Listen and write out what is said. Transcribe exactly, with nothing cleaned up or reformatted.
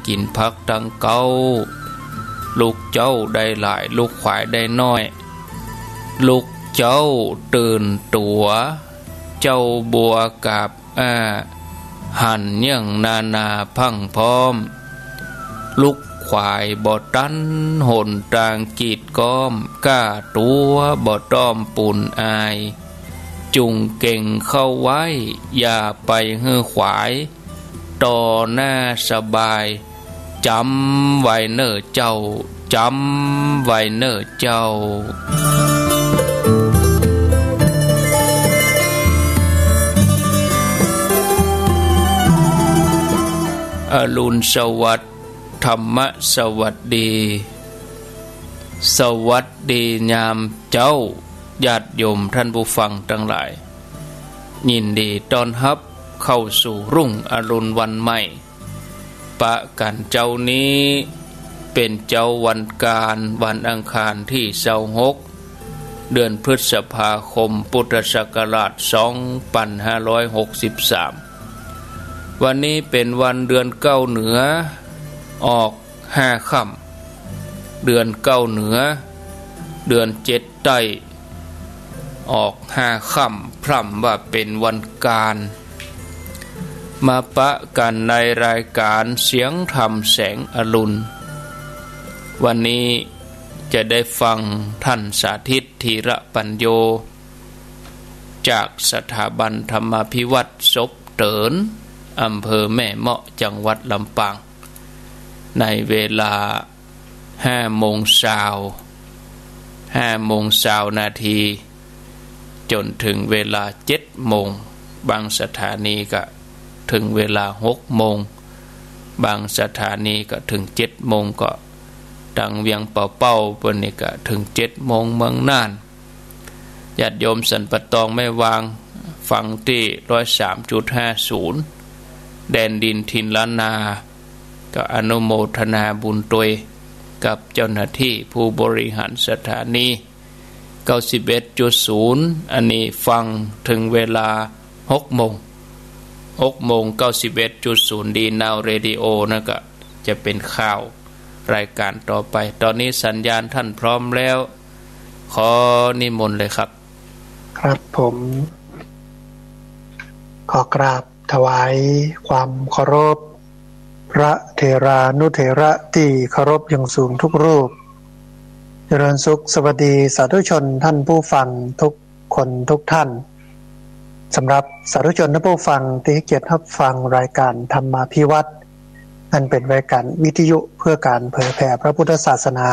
กิ๋นผักตังเก๊า ลูกเจ๊าได้หลาย ลูกขวายได้น้อย ลูกเจ๊าตื่นตั๋ว เจ้าบัวกาบอ้า หันเยื่องนานาพรั่งพร้อม ลูกขวายบ่ตันหนตางกีดก๊อม ก้าตั๋วบ่ต้อมปูนอาย จุ่งเก่งเข้าไว้ อย่าไปหื้อขวาย ต่อหน้าสบาย จ๋ำไว้เน่อเจ้า จ๋ำไว้เน่อเจ้า อรุณสวัสดิ์ ธรรมะสวัสดี สวัสดียามเจ๊า ญาติโยมท่านผู้ฟังตังหลาย ยินดีต้อนฮับเข้าสู่รุ่งอรุณวันใหม่ ปะกั๋นเจ๊านี้ เป๋นเจ๊าวันก๋าน วันอังคารตี้ซาวหก เดือนพฤษภาคม พุทธศักราชสองปันห้าร้อยหกสิบสาม วันนี้เป๋นวันเดือนเก๊าเหนือ ออกห้าค่ำ เดือนเก๊าเหนือ เดือนเจ็ดใต้ ออกห้าค่ำ พร่ำว่าเป๋นวันก๋าน มาปะกั๋นในรายก๋านเสียงธรรมแสงอรุณ วันนี้จะได้ฟังท่านสาธิต ธีระปัญโญ จากสถาบันธรรมาภิวัฒน์ศพเติ๋น อำเภอแม่เมาะ จังหวัดลำปาง ในเวลา ห้าโมงซาว ห้าโมงซาวนาที จ๋นเถิงเวลาเจ็ดโมง บางสถานีก็เถิงเวลาหกโมง บางสถานีก็เถิงเจ็ดโมง ก็ตังเวียงป่าเป้าเปิ้นนี่ก็เถิงเจ็ดโมง เมืองน่าน ญาติโยมสันป่าตองแม่วาง ฟังตี้ร้อยสามจุดห้าศูนย์ แดนดินถิ่นล้านนา ก็อนุโมทนาบุญตวยกับเจ้าหน้าตี้ผู้บริหารสถานี เก้าสิบเอ็ดจุดศูนย์ อันนี้ฟังเถิงเวลาหกโมง หกโมง เก้าสิบเอ็ดจุดศูนย์ ดีนาวเรดิโอ นั่นก็จะเป๋นข่าวรายก๋านต่อไป ต๋อนนี้สัญญาณต้านพร้อมแล้ว ขอนิมนต์เลยครับ ครับผม ขอกราบถวายความเคารพ พระเถรานุเถระตี้เคารพอย่างสูงทุกรูป เจริญสุขสวัสดีสาธุชนท่านผู้ฟังทุกคนทุกท่าน สำหรับสาธุชนท่านผู้ฟังตี้ให้เกียรติฮับฟังรายก๋านธรรมาภิวัฒน์ อันเป๋นรายก๋านวิทยุเพื่อก๋านเผยแผ่พระพุทธศาสนา